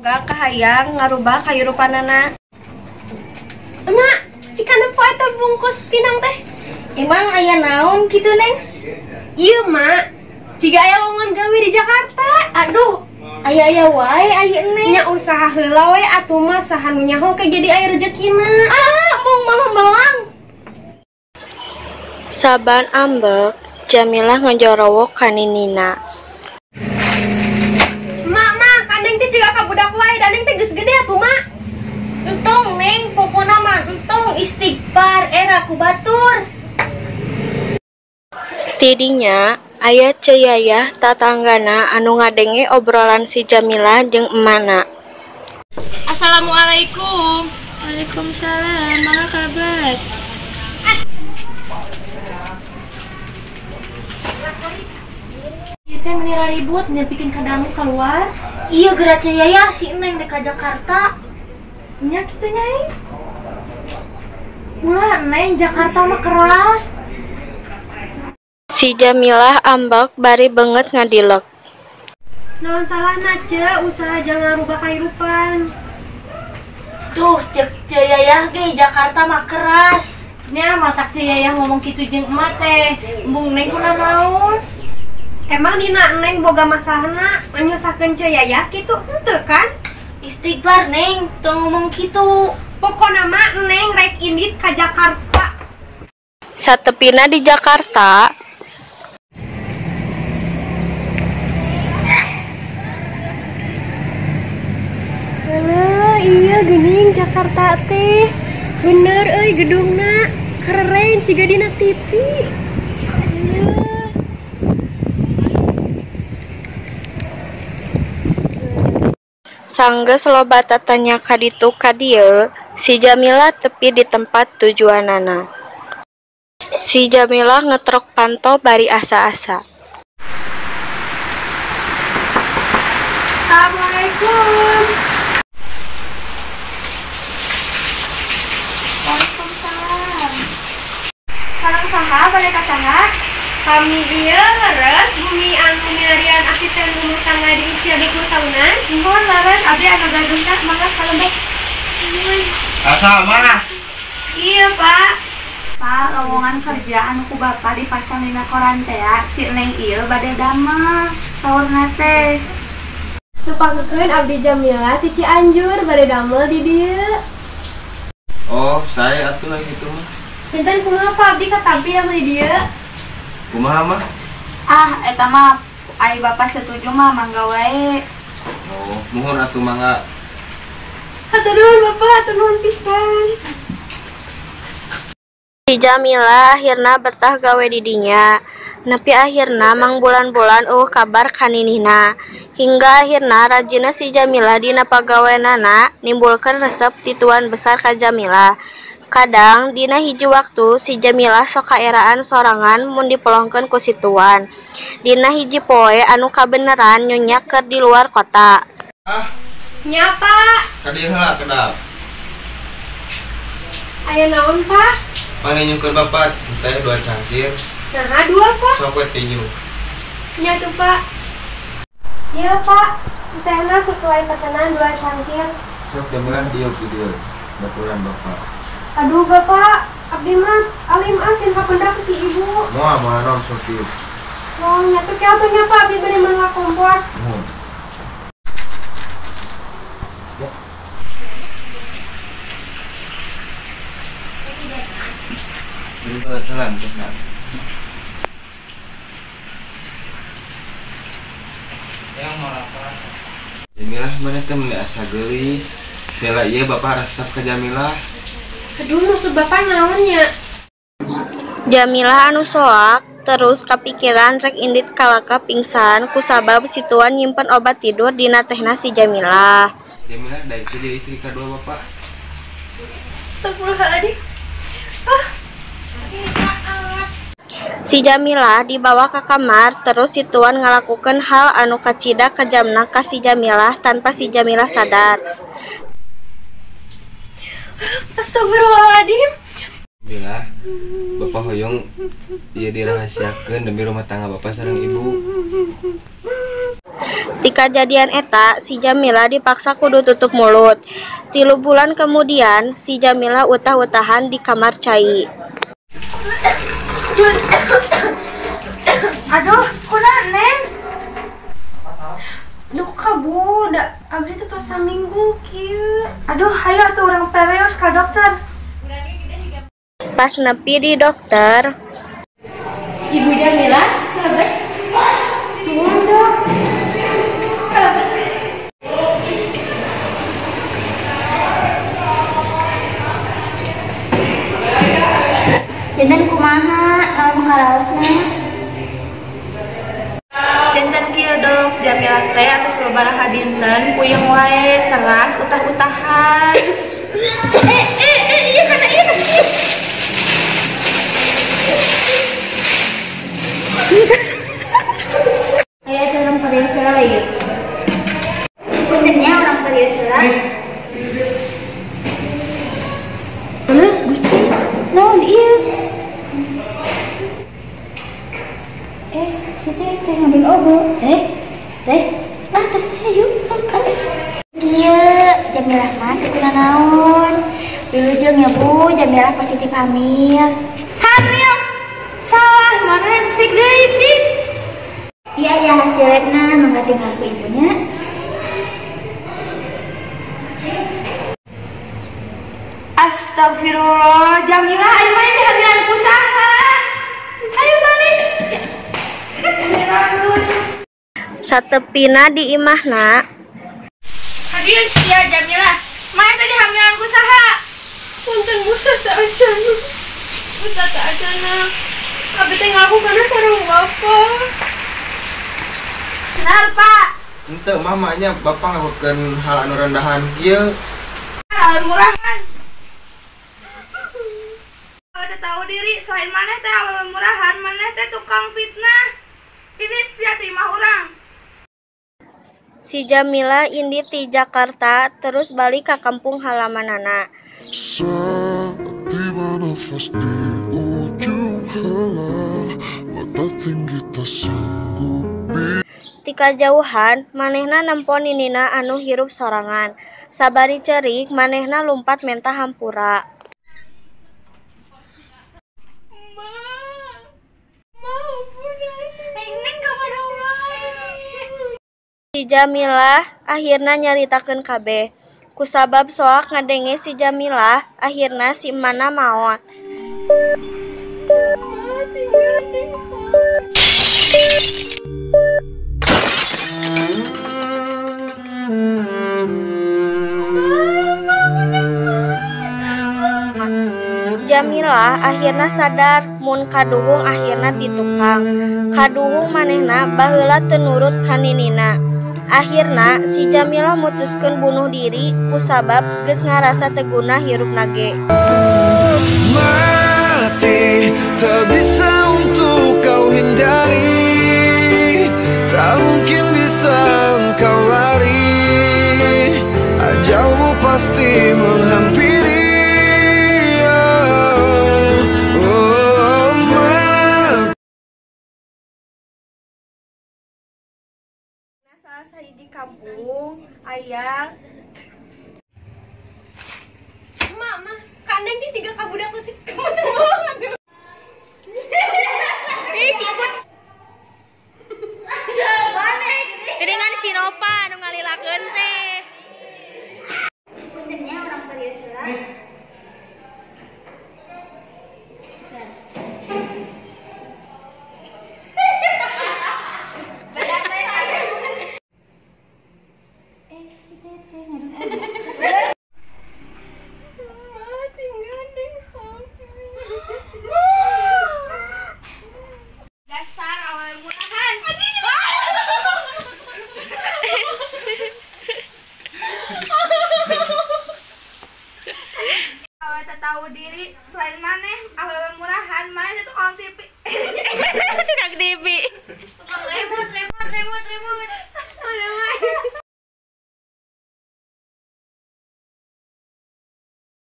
Boga kahayang ngarubah kahirupanana. Emak, jika nempo eta bungkus pinang teh. Emang aya naon kitu, Neng? Iya, Mak. Jiga aya lowongan gawe di Jakarta. Aduh, aya-aya wae aya Neng. Nya usaha heula we atuh mah saha nu nyaho ke jadi aya rezekina. Ah, mung mama melang. Saban ambek, Jamilah ngajorowok ka ninina. Mak, mak, kandeng teh jiga ka budak wae, da Neng teh geus gede atuh, Mak. Entong, Neng, pokona mah entong istighfar era ku batur. Tidinya aya Ceu Yayah tatanggana anu ngadenge obrolan si Jamilah jeung emana. Assalamualaikum. Waalaikumsalam, mangga kabar. Ieu teh meuni ribut nyepikeun ka dangu keluar. Iya geura Ceu Yayah si Neng dek ka Jakarta. Nya kitu nyai. Ulah Neng, Jakarta mah keras. Si Jamilah ambek bari beungeut ngadilek. Naon salahna Ceu usaha jangan ngarubah kahirupan. Tuh cek Ceu Yayah ge Jakarta mah keras. Nya matak Ceu Yayah ngomong kitu jeung emak teh. Embung Neng kuna naon? Emang dina Neng boga masalahna nyusahkeun Ceu Yayah kitu henteu kan? Istighfar Neng, tong ngomong kitu. Pokona mah Neng rek indit ka Jakarta. Satepina di Jakarta, Alah, iya geuning Jakarta teh. Bener euy gedungna keren ciga dina TV. Alah. Sanggeus loba tatanya ka ditu ka dieu, si Jamilah tepi di tempat tujuanana. Si Jamilah ngetrok panto bari asa-asa. Assalamualaikum. Waalaikumsalam. Sareng saha bade ka saha? Kami ieu leres bumi anu milarian asisten rumah tangga di usia 20 tahunan. Nuhun leres abdi anu gaduhna mangga kalembet. Asa mah. Iya, Pak. Pak, lowongan kerja anu ku Bapak dipasang dina koran teh si Neng ieu bade damel saurna teh. Tepangkeun abdi Jamilah ti Cianjur bade damel di dieu. Oh, saya atuh lah gitu mah. Pinten kumaha Pak abdi katampi damel di dieu? Kumaha mah? Ah, eta mah ai Bapak setuju mah mangga wae. Oh, muhun atuh mangga. Hatur nuhun Bapak, hatur nuhun pisan. Si Jamilah akhirna betah gawe di dinya. Nepi akhirna mangbulan-bulan eueuh kabar ka ninihna. Hingga akhirna rajinna si Jamilah dina pagawenana nimbulkeun resep ti tuan besar ka Jamilah. Kadang dina hiji waktu si Jamilah sok kaeraan sorangan mun dipelongkeun ku si tuan. Dina hiji poe anu kabeneran nyonya keur di luar kota. Ah, Nya Pak. ka dieu heula kedap. Aya naon Pak? Panginyukeun Bapak teh 2 cangkir. Nah, 2 Pak. Sok we tinju. Nya tuh Pak. Iya Pak, tehna sesuai pesanan 2 cangkir. Sok Jamilah dieu di dieu. Baturan Bapak. Aduh Bapak, abdi mah alim asin kapendak si ibu. Moal moal naon sok dieu. Oh, nya tuh kieu atuh nya Pak, abdi bade meunang kompor. Muhun. Ya. Telan tehna. Yang mau apa? Jamilah mana teh meuni asa geulis. Sela ieu Bapak resep ka Jamilah. Aduh, maksud Bapak naon nya? Jamilah anu soak terus kapikiran rek indit kalaka pingsan kusabab si tuan nyimpen obat tidur dina tehna si Jamilah. Jamilah da itu jadi istri kadua Bapak. Astagfirullahaladzim. Ah. Si Jamilah dibawa ke kamar terus si tuan ngalakukeun hal anu kacida kejamna ka si Jamilah tanpa si Jamilah sadar. Astagfirullahaladzim. Jamilah, Bapak hoyong ieu dirahasiakeun demi rumah tangga Bapak sareng Ibu. Ti kajadian eta, si Jamila dipaksa kudu tutup mulut. 3 bulan kemudian, si Jamila utah-utahan di kamar cai. Aduh, kunaon, Neng? Duka, Bu, da abdi teh tos saminggu kieu. Aduh, hayu atuh urang perios ka dokter. Pas nepi di dokter, Ibu Jamila, kalebet. Nuhun, Dok. Kalebet. Janten kumaha naon karaosna? Janten kieu, Dok, Jamila teh atos sababaraha dinten puyeng wae teras utah-utahan. Iya kana ieu. Aya teh urang perios heula ieu. Punten nya urang perios heula. Heuh, Gusti. Naon ieu? Si teh teh ngambil obat. Teh, teh, ah tos teh yuk, atas. Kieu, Jamilah mah teu kunanaon. Wilujeng ya Bu, Jamilah positif hamil. Hamil? Salah, mana cek deui, cik. Iya ya hasil labna, mangga tinggal ku ibunya. Astagfirullah, Jamilah ayo mana dihamilan ku saha? Ayo balik. Satepina di imahna. Hadis ya Jamilah, mana tadi hamilan ku saha? Punten Bu tata acana. Bu tata acana. Abi teh ngaku kana sareng bapak. Benar, Pak. Henteu mamanya bapak ngakukeun hal anu rendahan kieu. Awe murahan. Awe tahu diri selain maneh teh awewe murahan, maneh teh tukang fitnah. Ini sia teh imah urang. Si Jamila indit ti Jakarta terus balik ka kampung halamanana. Saat tiba nafas di ujung hela, mata tinggi tak sanggup. Ti kajauhan, manehna nempo ninina anu hirup sorangan. Sabari cerik, manehna lumpat menta hampura. Si Jamilah akhirna nyaritakeun kabeh. Kusabab soak ngadenge si Jamilah, akhirna si emana maot. Jamilah akhirna sadar mun kaduhung akhirna ti tukang. Kaduhung manehna baheula teu nurut ka ninina. Akhirna si Jamilah mutuskeun bunuh diri kusabab geus ngarasa teu guna hirupna ge. Mati tak bisa untuk kau hindari, tak mungkin bisa engkau lari, ajalmu pasti menghampiri. Oh, mati. Salah sahiji kampung aya Mak, mah kandang teh jiga ka budak leutik banget. Ih, si Ikut. Geuningan si Nopa nu ngalilakeun teh. Punten nya urang perios heula. Si teteh ngadon obat. Dasar awewe murahan. Awewe teu tahu diri selain maneh awewe murahan, maneh teh tukang TV. Tukang TV. Tukang remote, remote, remote, remote.